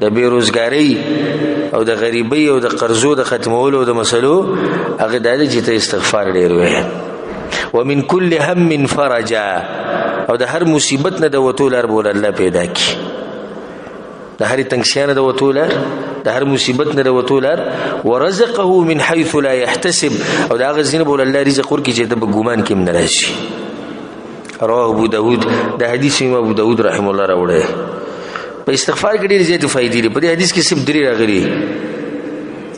د بې روزګارۍ او د غریبۍ او د قرضو د ختمولو د مسلو هغه دا دی چې ته استغفار ډېر وایې. ومن كل هم فرجا، او د هر مصیبت نه د وتو لار به الله پیدا کړي، د هرې تنګسیا نه د وتو لار، د هر مصیبت نه د وتو لار. ورزقه من حيث لا يحتسب، او د هغه ځای نه به الله رزق ورکړي چې ده په ګمان کې هم نه راشي. رواه ابو داود. د حدیث امام ابو داود رحمه الله راوړی. په استغفار کې ډېرې زیاتې فایدې دي. په دې حدیث کې صرف درې راغلي،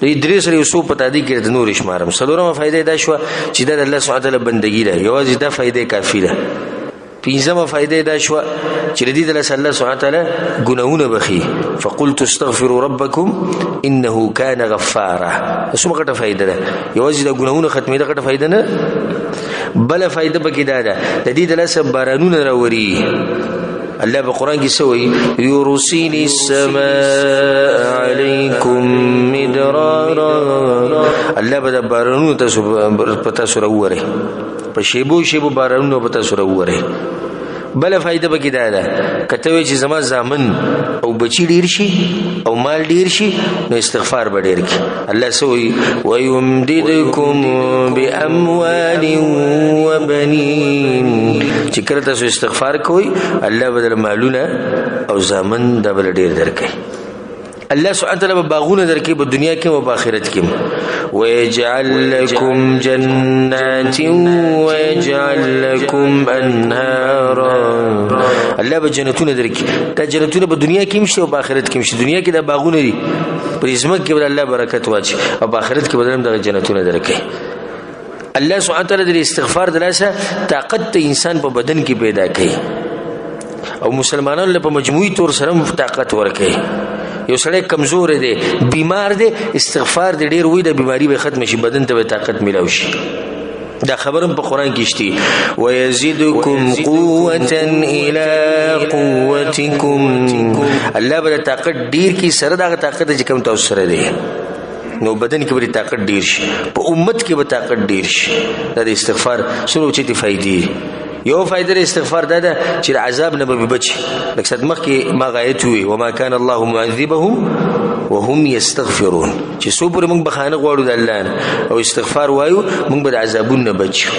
دې درې سره یو څو په تادي کې د نورې شمارم. څلورمه فایده دا شوه چې دا د الله سبحانه وتعالی بندګي ده، یوازې دا فایده کافي ده. پنځمه فایده دا شوه چې د دې د لاسه الله سبحانه وتعالی ګناهونه بخي. فقلت استغفروا ربکم انه کان غفارا. څومره غټه فایده ده، یوازې د ګناهونو ختمېده غټه فایده نه. بله فایده پکې دا ده د دې د لاسه بارانونه راوري. الله په قرآن کې څه وایي؟ یرسل السماء علیکم مدرارا. الله به د بارانونو تاسو په تاسو راووري، په شیبو شیبو بارانونو په تاسو راووري. بله فایده پکې دا ده که ته وایې چې زما زامن او بچي ډېر شي او مال ډېر شي، نو استغفار به ډېر کړي. الله څه وایي؟ ویمددکم باموال وبنین. چې کله تاسو استغفار کوئ، الله به درله مالونه او زامن دا به ډېر درکوي. الله سبحانه وتعالی به باغونه درکوي په دنیا کې او په آخرت کې. ويجعل لكم جنات ويجعل لكم انهارا. الله به جنتونه درکوي. دا جنتونه په دنیا کې هم شته او په آخرت کې هم شته. دنیا کې دا باغونه دي، په ځمکه کې به الله برکت واچوي او په آخرت کې به هم دغه جنتونه درکوي. الله سبحانه وتعالی د استغفار د لاسه طاقت ته انسان په بدن کې پیدا کوي او مسلمانانو له په مجموعي طور سره هم طاقت ورکوي. یو سړی کمزور دی، بیمار دی، استغفار دی ډېر وایي، د بیماری به ختم شي، بدن ته به طاقت میلاو شي. دا خبرم په قرآن کې شته، ويزدکم قوة إلى قوتکم. الله به طاقت ډېر کړي سره د هغه طاقت چې کوم تاسو سره دی، نو بدن کې به طاقت ډېر شي، په امت کې به طاقت ډېر شي. دا د استغفار څومره اوچتې فایدې دي. یو فایده د استغفار دا ده چې د عذاب نه به بچ. لکه څه مخکې ما غایت وي، وما کان الله معذبهم وهم یستغفرون، چې څو پورې موږ بخښنه غواړو د الله نه او استغفار وایو، موږ به د عذابونو نه بچ شو.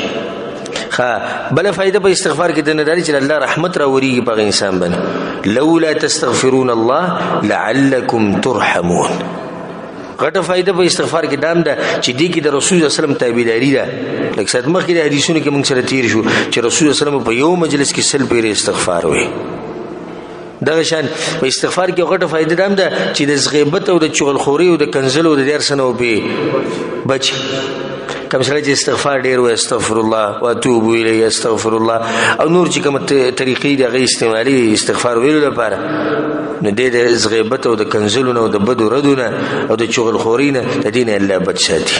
بله فایده په استغفار کې دنه دا ده چې الله رحمت راورېږي په هغه انسان باندې. لولا تستغفرون الله لعلکم ترحمون. غټه فایده په استغفار کې دام ده چې دې کې د رسول الله صلی الله علیه وسلم تابعداري ده. لکه څه مخکې د حدیثونو کې موږ سره تیر شو چې رسول الله صلی الله علیه وسلم په یو مجلس کې 100 پیرې استغفار وي. دغه شان په استغفار کې غټه فایده دام ده چې د غیبت او د چغلخوري او د کنزلو د ډېر څه نه وبې بچ. کوم سړی چې استغفار ډېر وایي، استغفر الله واتوب الیه، استغفر الله او نور چې کوم طریقې دي هغه استعمالي استغفار ویلو لپاره، نو دې د غیبت او د کنزلو نه او د بدو ردو نه او د چغلخوري نه د دې نه الله بچ ساتي.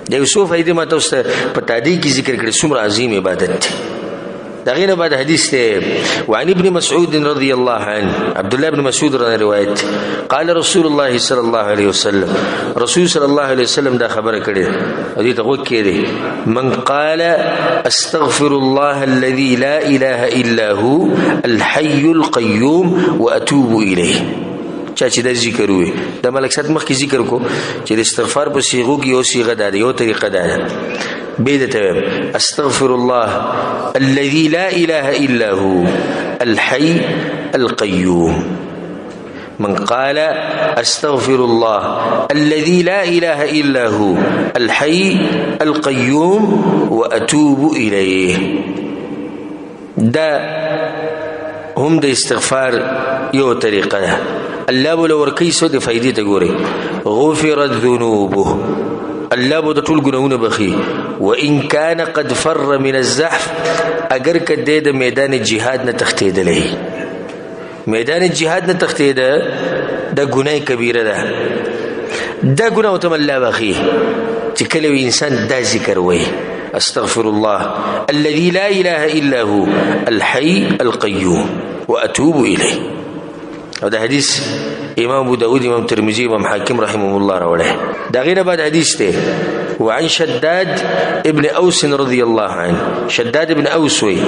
د یو څو فایدې ما تاسو ته په تادې کې ذکر کړې، څومره عظیم عبادت دی. د هغې نه بعد حدیث دی، وعن ابن مسعود رضی الله عنه، عبد الله بن مسعود رضی الله روایت، قال رسول الله صلی الله علیه وسلم، رسول صلی الله علیه وسلم دا خبره کړې ده او دې ته غوږ کښېږدئ، من قال استغفر الله الذي لا اله الا هو الحي القيوم واتوب الیه. چا چې دا ذکر ووایي، دا ملک صاحب مخکې ذکر کو چې د استغفار په صیغو کې یو صیغه دا ده، یو طریقه دا ده. بيد تمام، استغفر الله الذي لا اله الا هو الحي القيوم. من قال استغفر الله الذي لا اله الا هو الحي القيوم واتوب اليه. دا هم د استغفار یو طریقه ده. الله به ورکوي څه د فایدې ته ګورئ، غفرت ذنوبه، الله به د ټول ګناهونه بخښي. وان کان قد فر من الزحف، اگر که دی د میدان جهاد نه تښتېدلی، میدان جهاد نه تښتېده، دا ګناه کبیره ده، دا ګناه ورته الله بخښي چې کله یو انسان دا ذکر وایي، استغفر الله الذي لا اله الا هو الحي القيوم واتوب اليه. او دا حدیث امام ابو داود، امام ترمذی، امام حاکم رحمه الله راوړی. دا غیر بعد حدیث دی، وعن شداد ابن اوس رضی الله عنه، شداد ابن اوس وی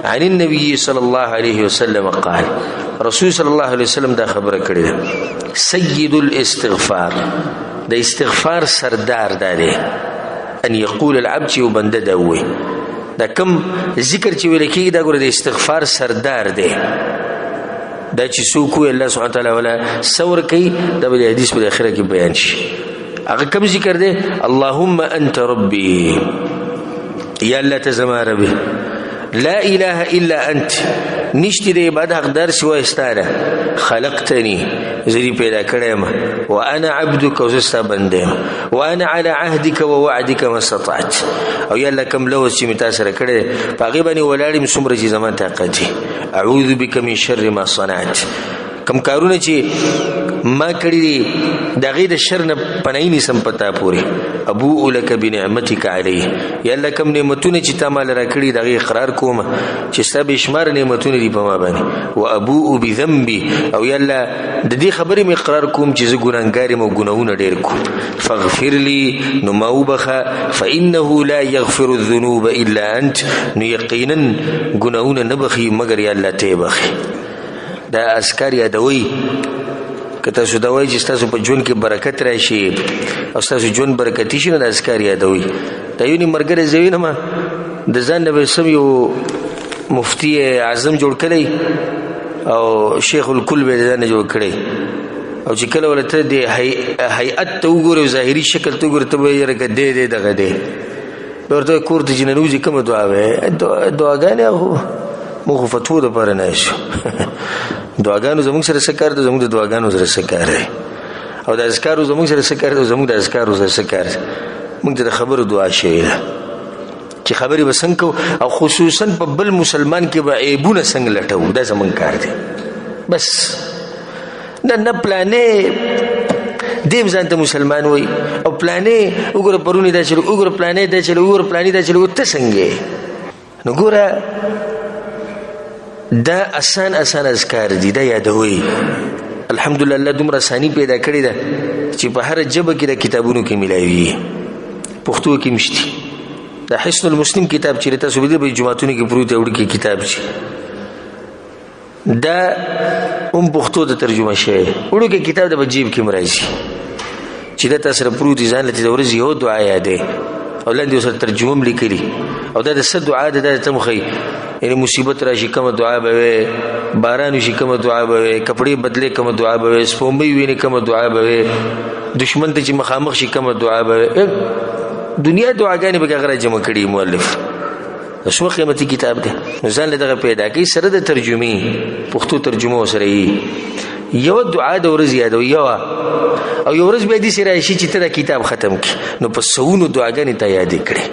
عن النبي صلى الله عليه وسلم قال، رسول صلی الله علیه وسلم دا خبره کړې ده. سید الاستغفار، د استغفار سردار دا دی، ان یقول العبد، چې یو بنده دا ووایي. دا کم ذکر چې ویل کېږي دا ګوره د استغفار سردار دی. دا چې څوک ووایي الله سبحانه وتعالی ولا څه ورکوي، دا به د حدیث په اخره کې بیان شي. هغه کوم ذکر دی؟ اللهم انت ربي، یا الله ته زما رب، لا اله الا انت، نشته د عبادت حقدار سوای ستا نه، خلقتني، زه دې پیدا کړی یم، وانا عبدک، او زه ستا بنده یم، وانا على عهدک ووعدک ما استطعت، او یا الله کوم لوظ چې مې تا سره کړی دی په هغې باندې ولاړ یم څومره چې زما طاقت وي. اعوذ بک من شر ما صنعت، کوم کارونه چې ما کړي دي د هغې د شر نه پناهي نیسم په تا پورې. ابوء لک بنعمتک علی، یا الله کوم نعمتونه چې تا مال راکړي د هغې اقرار کوم چې ستا بېشماره نعمتونه دي په ما باندې. و ابوء بذنبي، او یا الله د دې خبرې مې اقرار کوم چې زه ګناهګار یم او ګناهونه ډېر کوم. فاغفر لي، نو ما وبخښه، فإنه لا یغفر الذنوب الا انت، نو یقینا ګناهونه نه بخښي مګر یا الله ته یې بخښې. دا اذکار یادوئ. که تاسو دا وایئ چې ستاسو په ژوند کې برکت راشي او ستاسو ژوند برکتي شي، نو دا اذکار یادوئ. دا یو نیم ملګری زه وینم د ځان نه به سم یو مفتي اعظم جوړ کړی او شیخ الکل به د ځان نه جوړ کړی، او چې کله ورته د هیئت ته وګورې او ظاهري شکل ته وګورې، ته به یې یاره که دی دی دغه دی. بیا ورته وایي کور ته چې ننوځي کومه دعا وایې؟ دعاګانې خو موږ خو فتو دپاره نه شو. دعاګانو زموږ سره څه کار دی؟ زموږ د دعاګانو سره څه کار دی؟ او د اذکارو زموږ سره څه کار دی؟ زموږ د اذکارو سره څه کار دی؟ موږ ته د خبرو دعا شوې ده چې خبرې به څنګه کوو، او خصوصا په بل مسلمان کې به عیبونه څنګه لټوو، دا زموږ کار دی. بس نه نه پلانې دیم ځان ته مسلمان وای، او پلانې وګوره پرونی دا چلو، وګوره پلانې دا چلو، وګوره پلانې دا چلو، ته څنګه یې؟ نو ګوره دا اسان اسان اذکار دي، دا یادوئ. الحمدلله الله دومره اساني پیدا کړې ده چې په هره ژبه کې د کتابونو کې میلاویږي، پښتو کې هم شته. د حسن المسلم کتاب چې تاسو لیدلی به جوماتونو کې پروت دی، وړوکی کتاب چې دا هم پښتو ته ترجمه شوی، وړوکی کتاب د په جیب کې هم راځي چې دا تاسو سره پروت دی، ځان له د ورځې یو دعا یادوي او لاندې ورسره ترجمه هم لیکلي، او دا د څه دعا ده دا ته هم ښیي. یعنې مصیبت راشي کومه دعا به وې، باران وشي کومه دعا به وې، کپړې بدلې کومه دعا به وې، سپوږمۍ وینې کومه دعا به وې، دښمن ته چې مخامخ شي کومه دعا به وې. دنیا دعاګانې به هغه راجمع کړي مؤلف. دا څومره قیمتي کتاب دی. نو ځان له دغه پیدا کوي سره د ترجمې، پښتو ترجمه ورسره یي. یوه دعا د ورځې یادوي، یوه، او یوه ورځ بیا داسې راشي چې ته دا کتاب ختم کړې، نو په سوونو دعاګانې تا یادې کړې،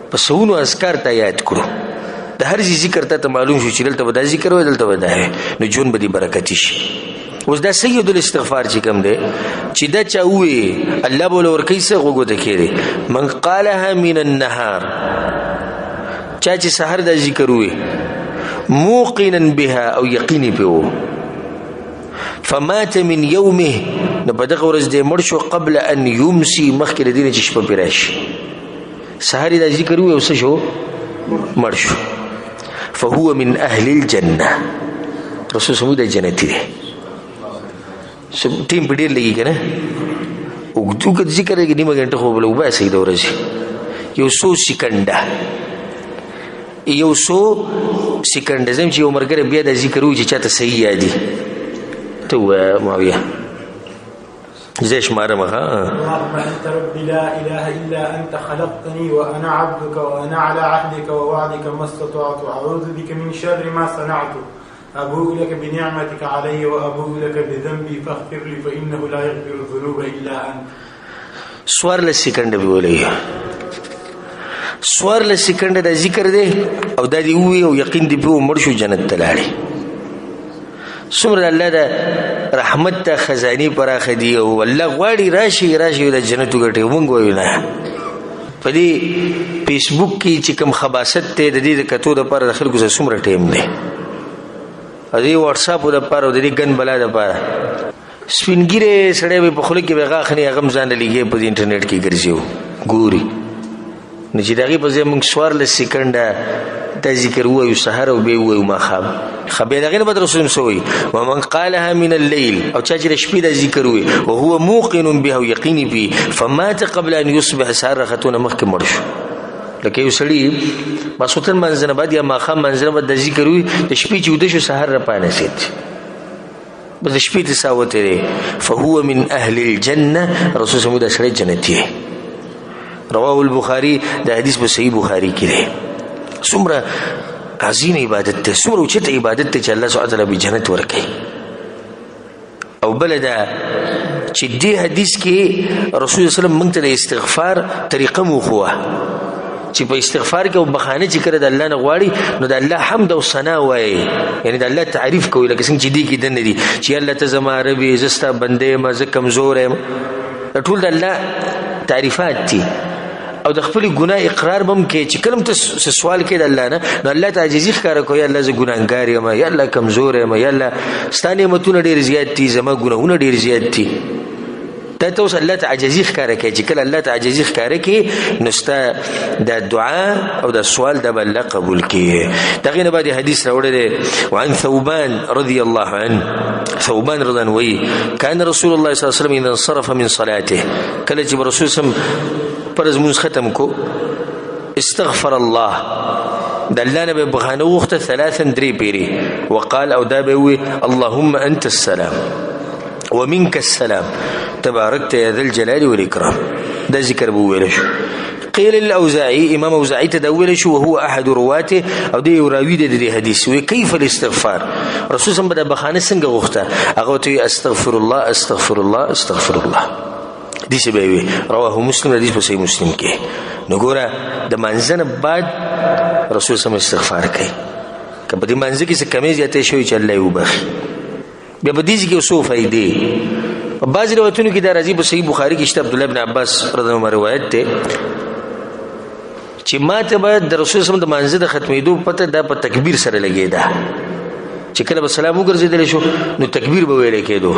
په سوونو اذکار تا یاد کړو، د هر ځای ذکر تا ته معلوم شو چې دلته به دا ذکر وای، دلته به دا وای، نو ژوند به دې برکتي شي. اوس دا سید الاستغفار چې کوم دی چې دا چا ووایي الله به له ورکوي څه، غوږو ته کښېږدي. من قالها من النهار، چا چې سحر دا ذکر ووایي موقنا بها او یقین یې پرې و، فمات من یومه، نو په دغه ورځ دی مړ شو قبل ان یمسي، مخکې له دې نه چې شپه پرې راشي. سحر یې دا ذکر ووایي او څه شو؟ مړ شو. فهو من اهل الجنه، رسول سمو دا جنتي دی. ټیم په ډېر لګي که نه، اوږد اوږد ذکر دی، نیمه ګنټه خو به له وباسئ د ورځې، یو څو سیکنډه، یو څو سیکنډه. زم چې یو ملګری بیا دا ذکر ووایي چې چاته صحیح یادي، ته ووایه معاویه زه شمارم. ها، اللهم انت ربي لا اله الا انت خلقتني وانا عبدك وانا على عهدك ووعدك ما استطعت اعوذ بك من شر ما صنعت ابوء لك بنعمتك علي وابوء لك بذنبي فاغفر لي فانه لا يغفر الذنوب الا انت. 14 سیکنډ به ولې، 14 سیکنډ دا ذکر دی او دا دی وی او یقین دی په مړ شو جنت ته لاړې. څومره الله د رحمت ته خزانې پراخه دي او الله غواړي راشي راشي د جنت وګټي. مونږ وایو نه، په دې فیسبوک کې چې کوم خباست دی د دې د کتو دپاره د خلکو سره څومره ټایم دی، او د دې واټساپو دپاره او د دې ګن بلا دپاره سپین ږیری سړی به په خوله کې به غاښ نه، هغه هم ځان له لګي په دې انټرنیټ کې ګرځي او ګوري. نو چې د هغې په ځای موږ 14 سیکنډه دا ذکر ووایو سهار او بیا ووایو ماښام. ښه، بیا د هغې نه بعد رسول څه وایي؟ ومن قالها من الليل، او چا چې د شپې دا ذکر ووایي وهو موقن بها، او یقیني پي، فمات قبل ان یصبح، سهار راختو نه مخکې مړ شو. لکه یو سړي ماسخوتن لمانځه نه بعد یا ماښام لمانځه نه بعد دا ذکر ووایي، د شپې چې ویده شو سهار راپانڅېد، بس د شپې ته ساه وتې دی، فهو من اهل الجنة، رسول صلی دا سړی جنتي دی. رواه البخاري، د حدیث په صحیح بخاري کې دی. څومره عظیم عبادت دی، څومره اوچت عبادت دی چې الله سبحانه وتعالی به جنت ورکوي. او بله دا چې دې حدیث کې رسول الله صلی الله علیه وسلم موږ ته د استغفار طریقه مو وښوه چې په استغفار کې او بخانه چې کله د الله نه غواړي نو د الله حمد او ثنا وایي، یعنی د الله تعریف کوي، لکه څنګه چې دې کې دننه دي چې الله ته زما رب یې، زه ستا بنده یم، زه کمزوری یم، دا ټول د الله تعریفات دي. او د خپلې ګناه اقرار به هم کوي چې کله هم ته څه سوال کوې د الله نه نو الله ته عاجزي ښکاره کوي، یا الله زه ګناهګار یم، یا الله کمزوری یم، یا الله ستا نعمتونه ډېر زیات دي، زما ګناهونه ډېر زیات دي. دا ته اوس الله ته عاجزي ښکاره کوې، چې کله الله ته عاجزي ښکاره کړې نو ستا دا دعا او دا سوال دا به الله قبول کړي. د هغې نه بعد حدیث راوړی دی وعن ثوبان رضی الله عنه، ثوبان رضی الله عنه وایي کان رسول الله صلی الله علیه وسلم اذا انصرف من صلاته، کله چې به رسول صلی الله علیه وسلم فرض لمونځ ختم کو استغفر الله، د الله نه به بخښنه وغوښته ثلاثا درې پیرې، وقال او دا به ووایي اللهم انت السلام ومنك السلام تباركت يا ذا الجلال والإكرام. دا ذکر به وویل شو. قيل للأوزاعي، امام اوزاعي ته دا وویل شو وهو احد رواته، او دی یو راوي دی د دې حدیث، وایي کیف الاستغفار، رسول صلی الله علیه وسلم به دا بخښنه څنګه غوښته؟ هغه ورته وایي استغفر الله استغفر الله استغفر الله، داسې به یې وي. رواه مسلم، حدیث په صحیح مسلم کې. نو ګوره د مانځه نه بعد رسول صلی الله علیه وسلم استغفار کوي، که په دې مانځه کې څه کمې زیاتې شوي چې الله یې وبخښي. بیا په دې کې یو څو فایدې په بعضې روایتونو کې دا راځي، په صحیح بخاري کې شته، عبدالله بن عباس رضی الله عنه روایت دی چې ما ته به د رسول صلی الله علیه وسلم د مانځه د ختمېدو پته دا په تکبیر سره لګېده، چې کله به سلام وګرځېدلی شو نو تکبیر به ویلی کېدو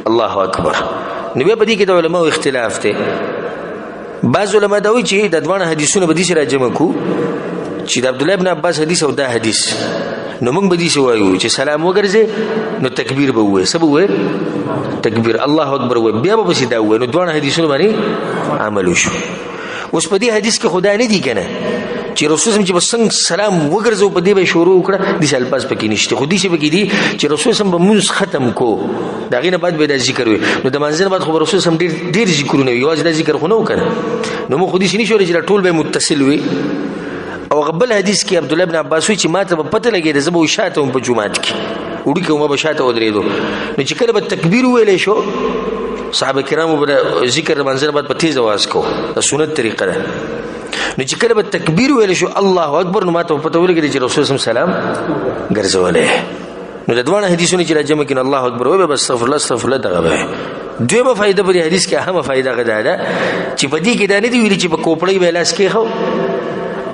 الله اکبر. نو بیا په دې کې د علماو اختلاف دی. بعض علما دا وایي چې د دواړه حدیثونه به داسې راجمع کړو چې د عبدالله بن عباس حدیث او دا حدیث، نو موږ به داسې وایو چې سلام وګرځې نو تکبیر به ووایې، څه به ووایې؟ تکبیر الله اکبر ووایې، بیا به پسې دا ووایې. نو دواړه حدیثونه باندې عمل وشو. اوس په دې حدیث کې خو دا نه دي که نه چې رسول صلی الله علیه وسلم چې به څنګه سلام وګرځو په دې به شروع وکړه، داسې الفاظ پکې نشته، خو داسې پکې دي چې رسول صلی الله علیه وسلم به مونځ ختم کو، د هغې نه بعد به دا ذکر وي. نو د مانځه نه بعد خو به رسول صلی الله علیه وسلم ډېر ذکرونه وي، یوازې دا ذکر خو نه و که نه، نو موږ خو داسې نه شو ویلی چې دا ټول به متصل وي. او هغه بل حدیث کې عبدالله بن عباس وایي چې ما ته به پته لګېده، زه به شاته وم په جومات کې، وړوکی وم، ما به شاته ودرېدو، نو چې کله به تکبیر وویلی شو صحابه کرامو به ذکر د مانځه نه بعد په تېز اواز کو، دا سنت طریقه ده. نو چې کله به تکبیر ویل شو الله اکبر، نو ما ته پته ولګېده چې رسول صلی الله علیه وسلم سلام ګرځولی. نو د دواړه حدیثونو چې راجمع کړي الله اکبر وایي به استغفر الله استغفر الله دغه به. دویمه فایده په دې حدیث کې اهمه فایده هغه دا ده چې په دې کې دا نه دي ویلي چې په کوپړۍ به یې لاس کېښو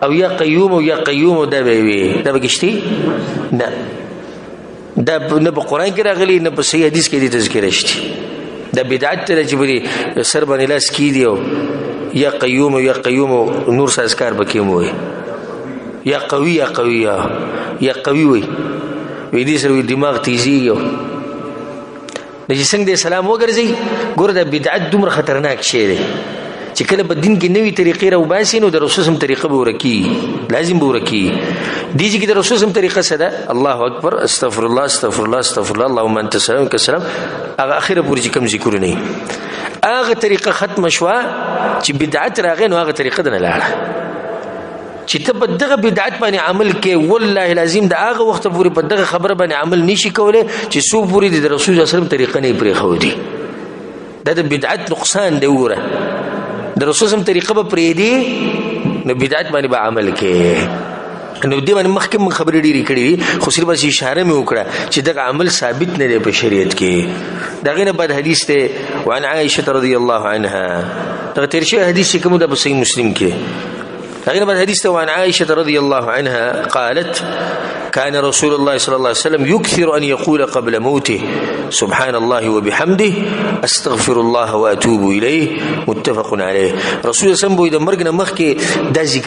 او یا قیوم او یا قیوم دا به وي، دا به کې شته نه، دا نه په قرآن کې راغلي نه په صحیح حدیث کې دې تذکره شته. دا بدعت ته چې په دې سر باندې لاس کېږدي او یا قیوم او یا قیوم او نور څه اذکار پکې هم وایي، یا قوي یا قوي یا قوي وایي، وایي دې سره وایي دماغ تیزېږي. نو چې څنګه دې سلام وګرځي، ګوره دا بدعت دومره خطرناک شی دی چې کله په دین کې نوې طریقې راوباسي نو د رسول صلی الله علیه وسلم طریقه به ورکي، لازم به ورکي. دې چې د رسول صلی الله علیه وسلم طریقه څه ده؟ الله اکبر استغفر الله استغفر الله استغفر الله اللهم انت السلام ومنك السلام، هغه اخره پورې چې کوم ذکرونه وي، هغه طریقه ختمه شوه چې بدعت راغی، نو هغه طریقه دنه لاړه. چې ته په دغه بدعت باندې عمل کې، والله العظیم د هغه وخت پورې په دغه خبره باندې عمل نشي کولی چې څو پورې د رسول صلی الله علیه وسلم طریقه نه یې پرېښودي. دا د بدعت نقصان دی. وګوره د رسول صلی الله علیه وسلم طریقه به پرېږدي نو بدعت باندې به عمل کوي. نو دې باندې مخکې موږ خبرې ډېرې کړې دي، خو صرف بس اشاره مې وکړه چې دغه عمل ثابت نه دی په شریعت کې. د هغې نه بعد حدیث دی وعن عائشة رضی الله عنها، دغه تېر شوی حدیث چې کوم ده په صحیح مسلم کې. هغې نه بعد حدیث ته، وعن عائشة رضي الله عنها قالت: كان رسول الله صلى الله عليه وسلم يكثر أن يقول قبل موته: سبحان الله وبحمده، استغفر الله وأتوب إليه. متفق عليه. رسول الله صلى الله عليه وسلم د مرګ نه مخکې دا ذکر